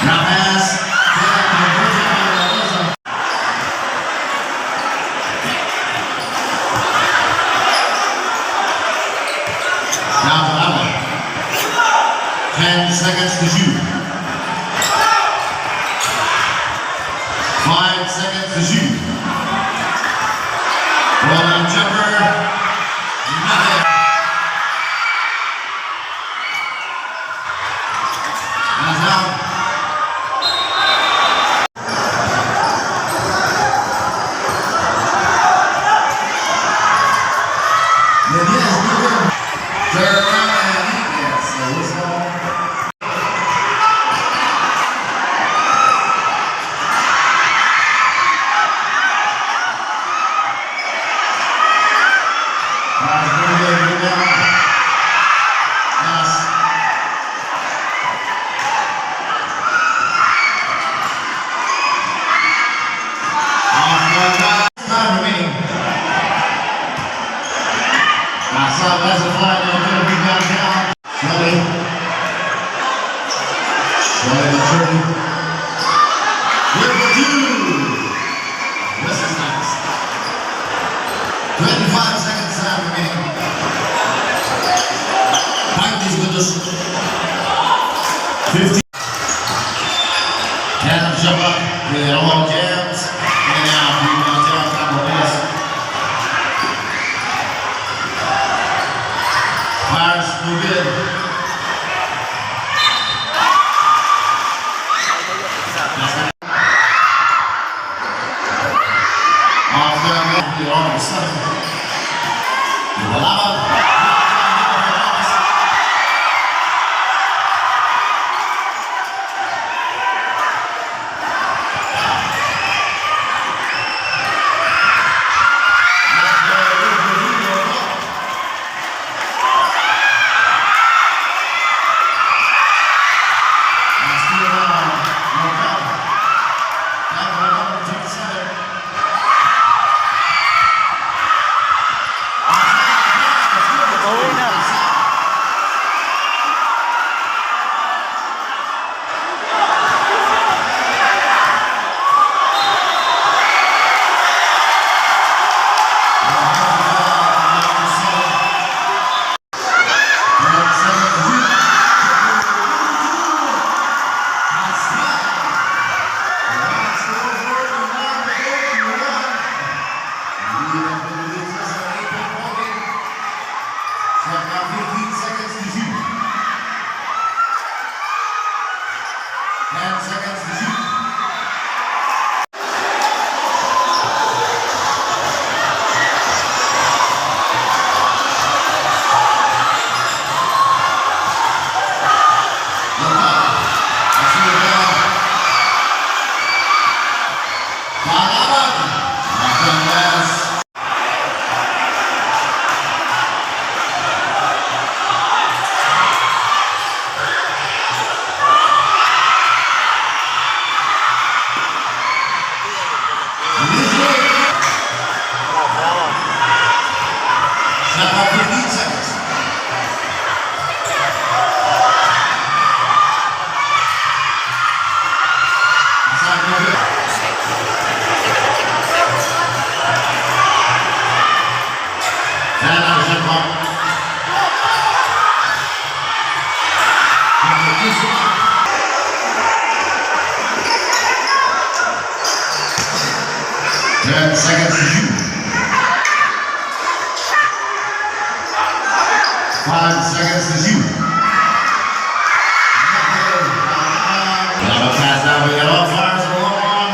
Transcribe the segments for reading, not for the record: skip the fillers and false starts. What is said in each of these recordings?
Now pass. Conversion by Mendoza. Now to Allen. 10 seconds to shoot. 5 seconds to shoot. Rolling jumper. Nothing. That's out. Nunez, no good. Turn around and he gets the whistle. Pass, no good, rebound. Pass. Off the glass. Time remaining. Asab has a flag, no good, rebound down. Slowly. Slowly but surely. Good for two. This is nice. 25 seconds time remaining. 20 segundos. 15. 10 on shot clock. With all jams. In and out. Rebound down. Campos. Fires, no good. That's it. Off the arms. Balabag. Pauwi na. Seconds to shoot. 10 seconds to shoot. Local. Balabag. Nonetheless. Bravo. Shot clock, 15 seconds. Aside, no good. 10 on the shot clock. Number this one. 10 seconds to shoot. 5 seconds to shoot. Another pass now. We got all fires along.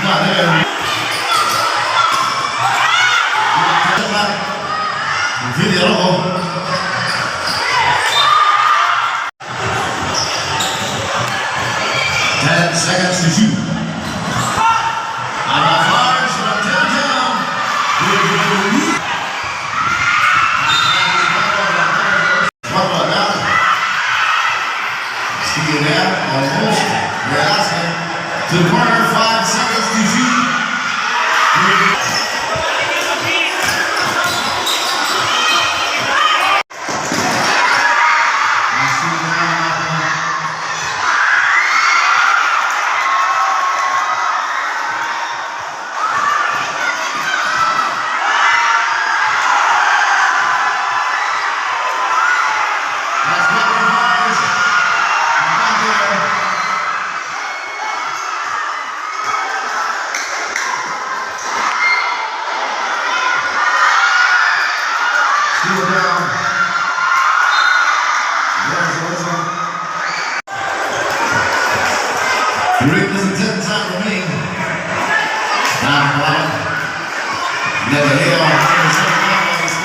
Nothing. Video. 10 seconds to shoot. And the fires from downtown. Good. One now. Steal there, almost. Velasquez to the corner, 5 seconds to shoot. 3 minutes and 10 time remaining. Now, Never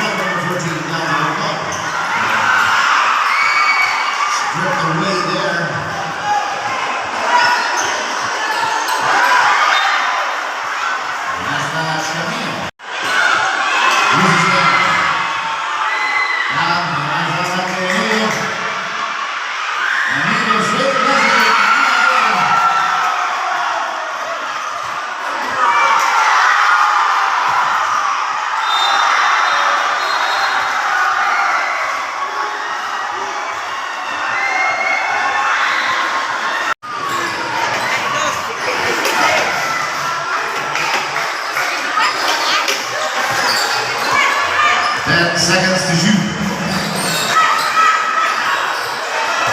number 14, down the clock. Stripped away there. That's Shamil. Loses it. Now, that's Never. Amigos, straight left. 10 seconds to shoot.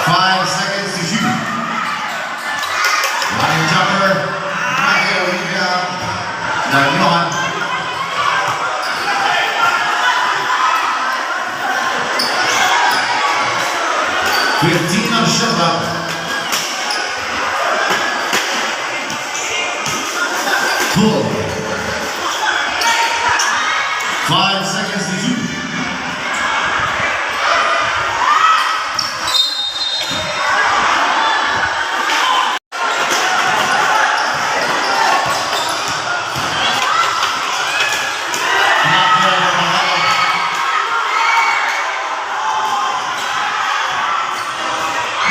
5 seconds to shoot. Running jumper. Mateo rebound. Dagnohan. 15 on the shot clock. Pull. 5 seconds to shoot. Not there by Mahalo.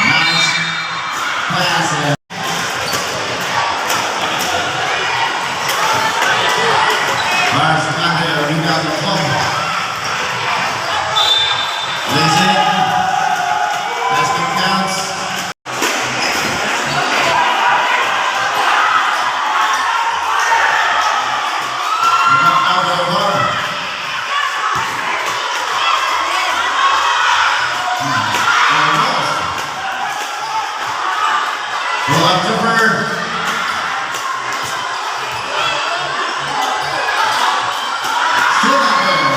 Nice pass there. Mars Mateo, rebound the ball. Lays in. Basket counts. Rebound out of the ball. And lost. Pull up jumper. Still not there.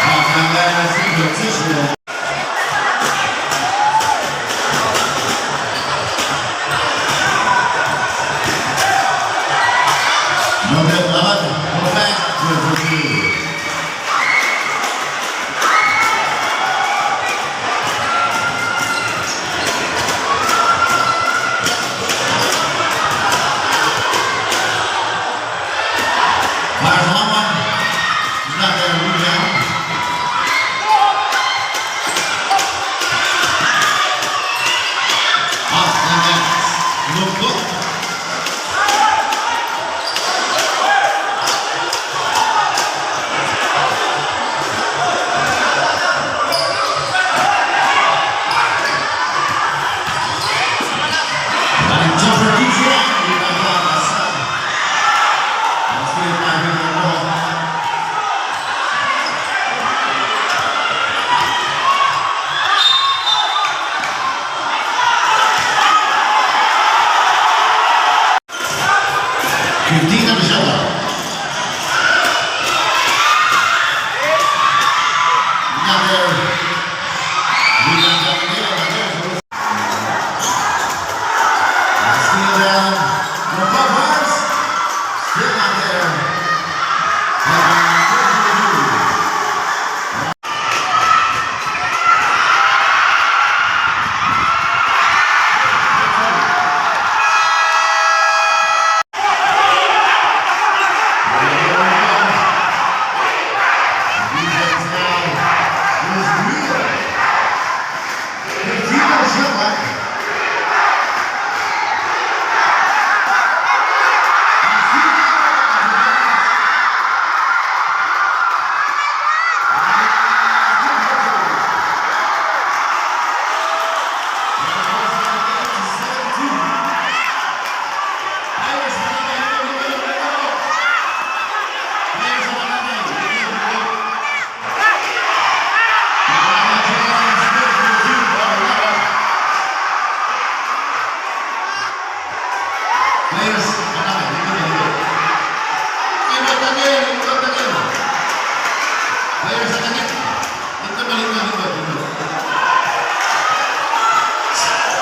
Off and there, is No good, Labat. Go back. Good for two. Fires long one. Not there, rebound. Off the net. Look, look. Running jumper, too strong. Rebound by Hassan. Let's get it back in the ball. 15 on the shot clock. Not there. Rebound down the middle, not there. Steal down. The Bumpers. Still not there. And 32. Defense now is Balik na, dito, dito.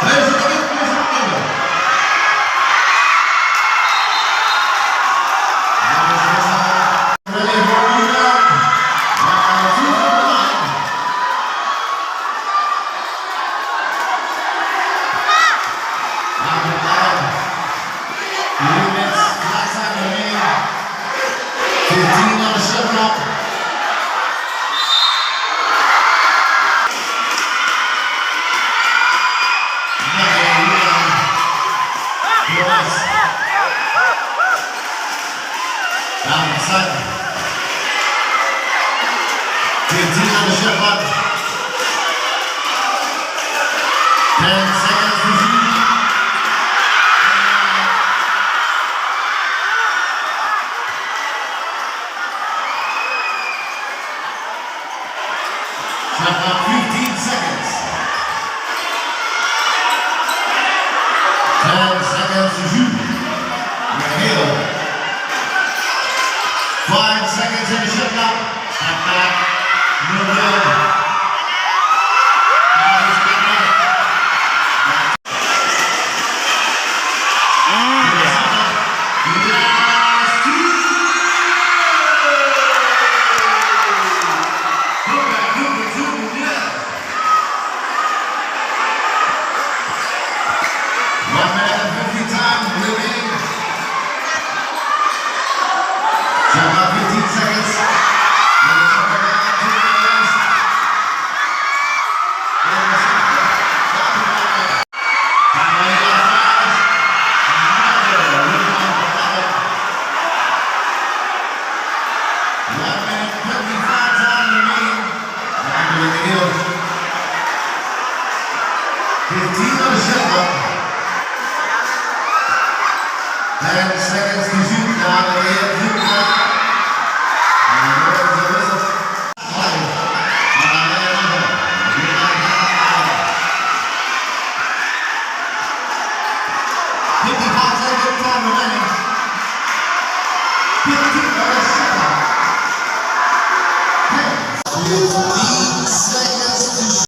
Player sa takip, player sa takip. Ready for rebound. Now, two from the line. Now, the line. 3 minutes, last time remaining. 15 on the shot clock. Another rebound. Flores. Down inside. 15 on the shot clock. 10 seconds to shoot. Shot clock 15 seconds. 10 seconds to shoot. McHale. 5 seconds in the shot clock. Step back. No good. Now it's back up. Last two. Put back, two for two, yeah. 1 minute and 50 time remaining. Shot clock 15 seconds. Down to the last. 1 minute 55 time remaining. Down to the hill. 15 on the shot clock. 10 seconds to shoot. Down to the hill.